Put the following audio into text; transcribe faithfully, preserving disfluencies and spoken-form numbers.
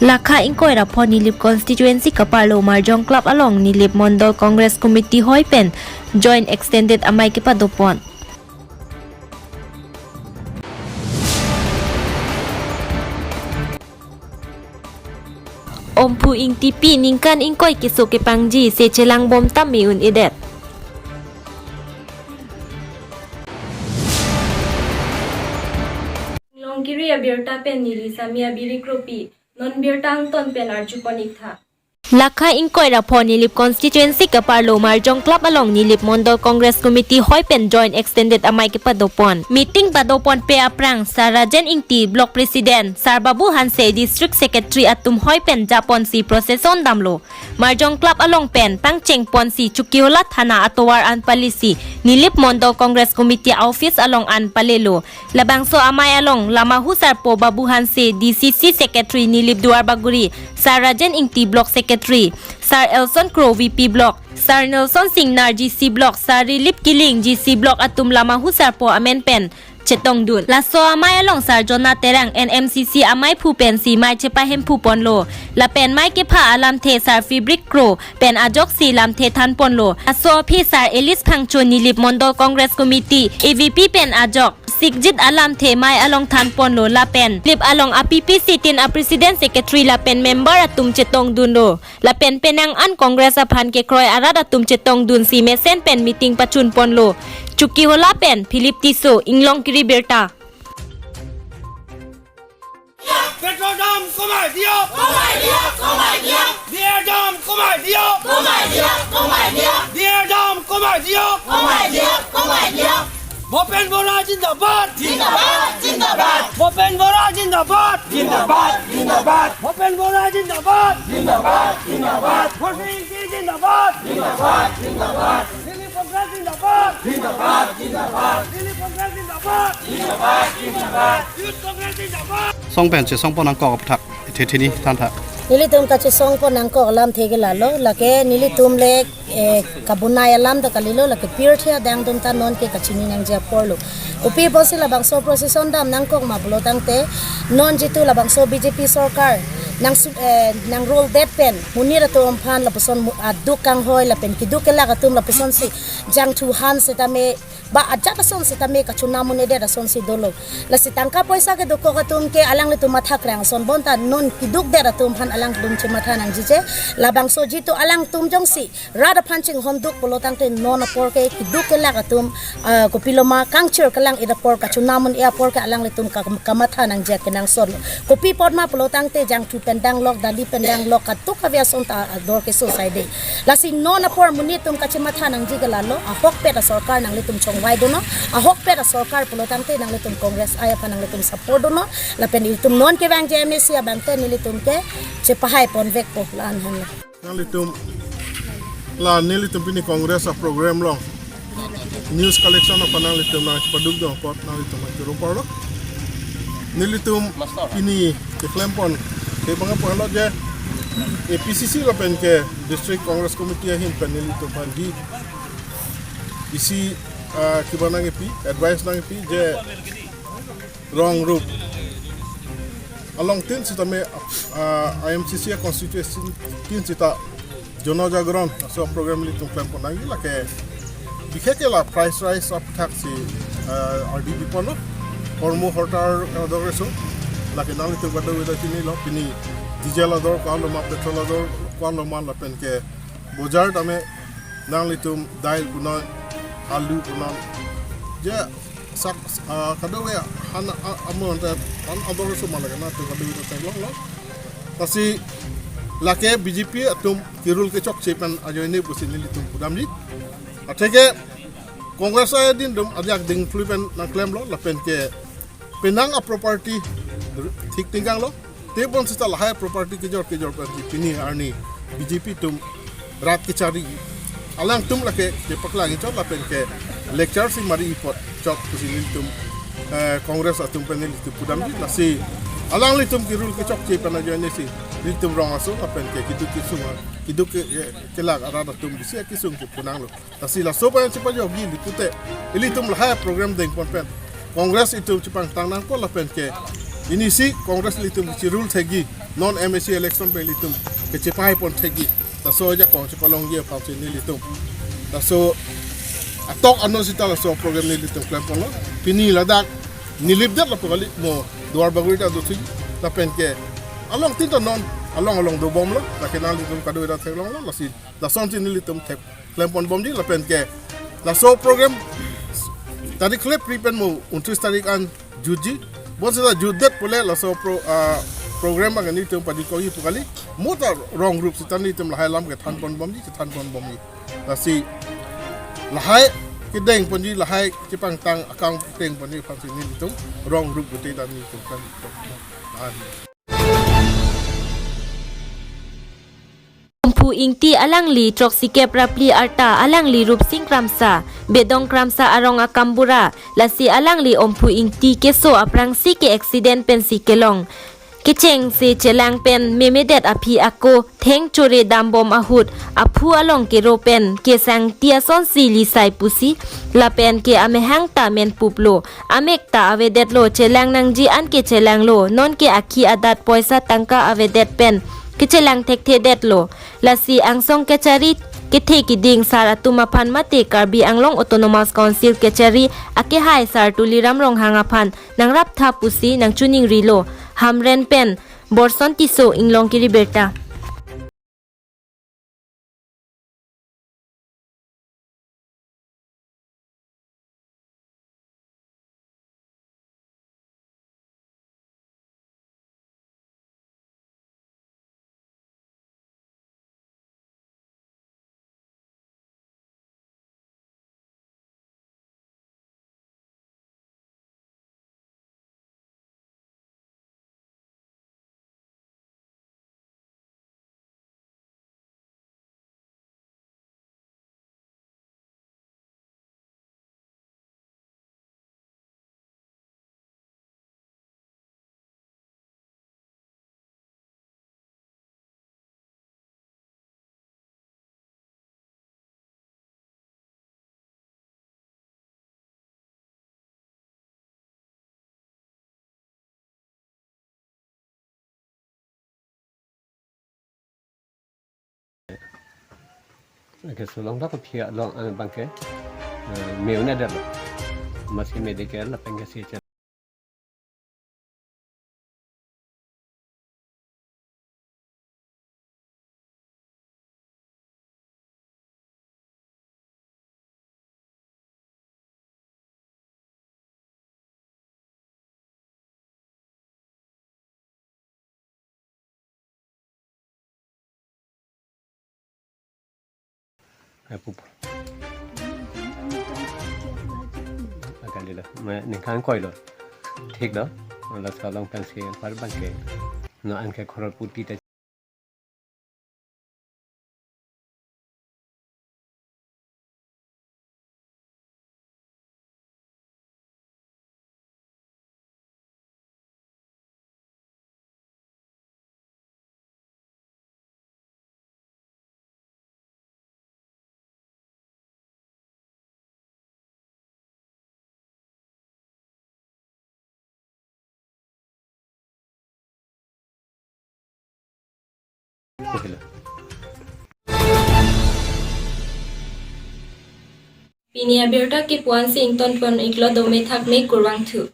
Lakha ingkoi ra pho Nilip constituency kaparlo Marjong Club along Nilip Mondol Congress Committee hoi pen Joint Extended amei kepadopon. Omphu Ingtipi ningkan ingkoi keso kepangji se chelang bom tame un-edet. Longkiri abirta pen neli Samia Biri Kropi, non birta angton pen arjupon iktha. Lakha ingkoi ra pho Nilip constituency kaparlo Marjong Club along Nilip Mondol Congress Committee hoi pen Joint Extended amei kepadopon. Meeting padopon pe aphrang Sir Rajen Ingti, Block President, Sir Babu Hanse, District Secretary atum hoi pen japonsi procession damlo. Marjong Club along pen pangchengponsi Chokihola Thana atovar an palisi Nilip Mondol Congress Committee office along an palelo. Labangso amei along Lamahu Sarpo Babu Hanse, D C C Secretary Nilip Duarbagori, Sir Rajen Ingti, Block Secretary, Sir Elson Kro, V P Block, Sir Nelson Singnar, G C Block, Sir Rilip Killing, G C Block atum Lamahu Sarpo amen pen chetongdun. Laso amei along Sir Jona Terang, N M C C ameiphu pensi mei chepahemphuponlo. Lapen mei kepha alamthe Sir Fibrik Kro pen ajoksi lamthe thanponlo. Laso aphi Sir Elis Phangcho, Nilip Mondol Congress Committee, A V P pen ajok sikjit alamthe mei along thanponlo. Lapen Nilip along a P P C tin a President, Secretary lapen member atum chetongdunlo. Lapen penang an Congress aphan kekroi arat atum chetongdunsi mesen pen meeting pachunponlo. Chokihola pen Philip Tisso, Inglongkiri Birta. Petrol dam komai diyo. Komai diyo, komai diyo. Beer dam komai diyo. Komai diyo, komai diyo. Beer dam komai diyo. Komai diyo, komai diyo. Bhupen Bora zindabad. Zindabad, zindabad. Bhupen Bora zindabad. Zindabad, zindabad. Bhupen Bora zindabad. Zindabad, zindabad. Bhupen Singh zindabad. Zindabad, zindabad. Delhi Congress zindabad. Zindabad, zindabad. Delhi Congress zindabad. Zindabad, zindabad. Youth Congress zindabad. Song pen chesongpon nangkok aphuthak ithe thini thantha. Nelitum kachesongpon nangkok alamthe ke lalo, lake nelitum le, eh, kabonai alam ta kalilo, lake pirthe adang atum ta non ke kachini nangji aporlo. Kopi apotsi labangso procession dam nangkok ma pulo tangte, non jitu labangso B J P sorkar nang su-, eh, nang rule det pen monit atum aphan lapuson mu-, aduk kanghoi lapen keduk kelak atum lapusonsi jangthu han setame ba ajat ason setame kachonam un-edet asonsi dolo. Lasi tangka poisa kedokok atum ke alanglitum matha krang ason, bonta non keduk det atum aphan alangtum chematha nangji je. Labangso jitu alangtum jongsi rat aphan chinghonduk pulo tangte non apor ke keduk kelak atum, ah, kopiloma kangchir kelang-et apor, kachonam un-e apor ke alanglitum ka-, kamatha nangji akenangsot lo. Kopi apot ma pulo tangte jangthu pen danglok, dali pen danglok, katuk kave ason ta ador keso saide. Lasi non apor monit atum kachematha nangji ke lalo, ahokpet asorkar nanglitum chongvai donon, ahokpet asorkar pulo tangte nanglitum Congress ai aphan nanglitum support donon, lapen ilitum non kevangji M A C abang te nelitum ke chepahai ponvekpo la-an henlo. Nanglitum la nelitum pini Congress a-program along news collection aphan nanglitum nangchepaduk dun apot nanglitum nangchoro parlo. Nelitum pini keklempon kebang apot lo je A P C C lapen ke District Congress Committee ahin pen nelitum aphan di isi, ah, kiba nangkipi, advice nangkipi je rong rup along tin sitame, ah, I M C C a-constituency tin sita Jana Jagaran aso program ilitum klempon nangji, lake bikheke la price rise aphuthak si, ah, R D B ponlo, hormu hortar ador keso, lake nanglitum kadokave ta chinilo, pini diesel ador ko-an loma, petrol ador ko-an loma, lapen ke bojar tame nanglitum dail punon, alu punon, je sak, ah, kadokave han a-, amon ta han ador keso ma lake nangtum kadokave ta theklonglo. Lasi lake B J P atum ke-rule kechokche pen ajoine pusi nelitum pudamji. Atheke Congress adim atum ajak dingphlui pen nangklemlo lapen ke penang a-property thik tingkanglo. Tebon sita lahai property kejor kejor pen pini arni B J P atum rat kechari. Alangtum lake kepaklang chot lapen ke lecture si mari apot chot pusi nelitum, eh, Congress atum pen nelitum pudamji, lasi alanglitum ke-rule kechokche pen ajoine si nelitum rong aso lapen ke keduk kesung, keduk ke, ke, kelak arat atum bisi kesung kepu nanglo. Lasi laso pen chepajokji ili pute ilitum lahai program dengpon pen Congress itum chepangtang nangpo lapen ke Pini si Congress nelitum kachirul thekji, non M A C election pen nelitum kachepahai pon thekji. Laso ajakong chepalongji aphan si nelitum, laso atok ano sita laso program nelitum klem ponlo. Pini ladak nilip det lapu kali mo Duar Bagori ta do thik, lapen ke along tin ta non along along dobomlo, lake nanglitum kado-an ta theklonglo, lasi lason si nelitum thek klem pon bomji, lapen ke laso program tarik kep phli pen mo untris tarik an jutji. Bonsita jutdet pule laso pro, ah, program abang nelitum pajut kokji pu kali. Mo ta rong group sita nelitum lahai alam kethan pon bomji, kethan pon bomji. Lasi lahai kedeng ponji, lahai kepangtang akam kedeng ponji aphan si nelitum rong group pute ta nelitum kan. Omphu Ingti alangli throksikep ra phli arta, alangli Rupsing Kramsa, Bedong Kramsa arong akambura, lasi alangli Omphu Ingti keso aphrangsi ke-accident pensi kelong. Kechengsi chelang pen memedet aphi ako theng chore dambom ahut aphu along kero pen kesangti asonsi lisai pusi, lapen ke amehang ta menpuplo, amek ta avedetlo, chelang nangji an kechelanglo, non ke akhi adat poisa tangka avedet pen kechelang thekthedetlo. Lasi angsong kachari kethe kiding sar atum aphan mate Karbi Anglong Autonomous Council kachari akehai sar Tuliram Ronghang aphan nangraptha pusi nangchiningrilo. Hamren pen Borson Tisso, Inglong Kiri Birta. Ke sulong dak ke pia long an bangke, eh, meuna dak lo. Masih medical lapen ke si Hai pup. Akan dilo. Ma, ningkan koilo. Thik lo. Laso along pensi par bangke. No an ke Kharpur ta. Pini abirta ke pu-an si ingtonpon-iklo, dome thakme, kurvangthu.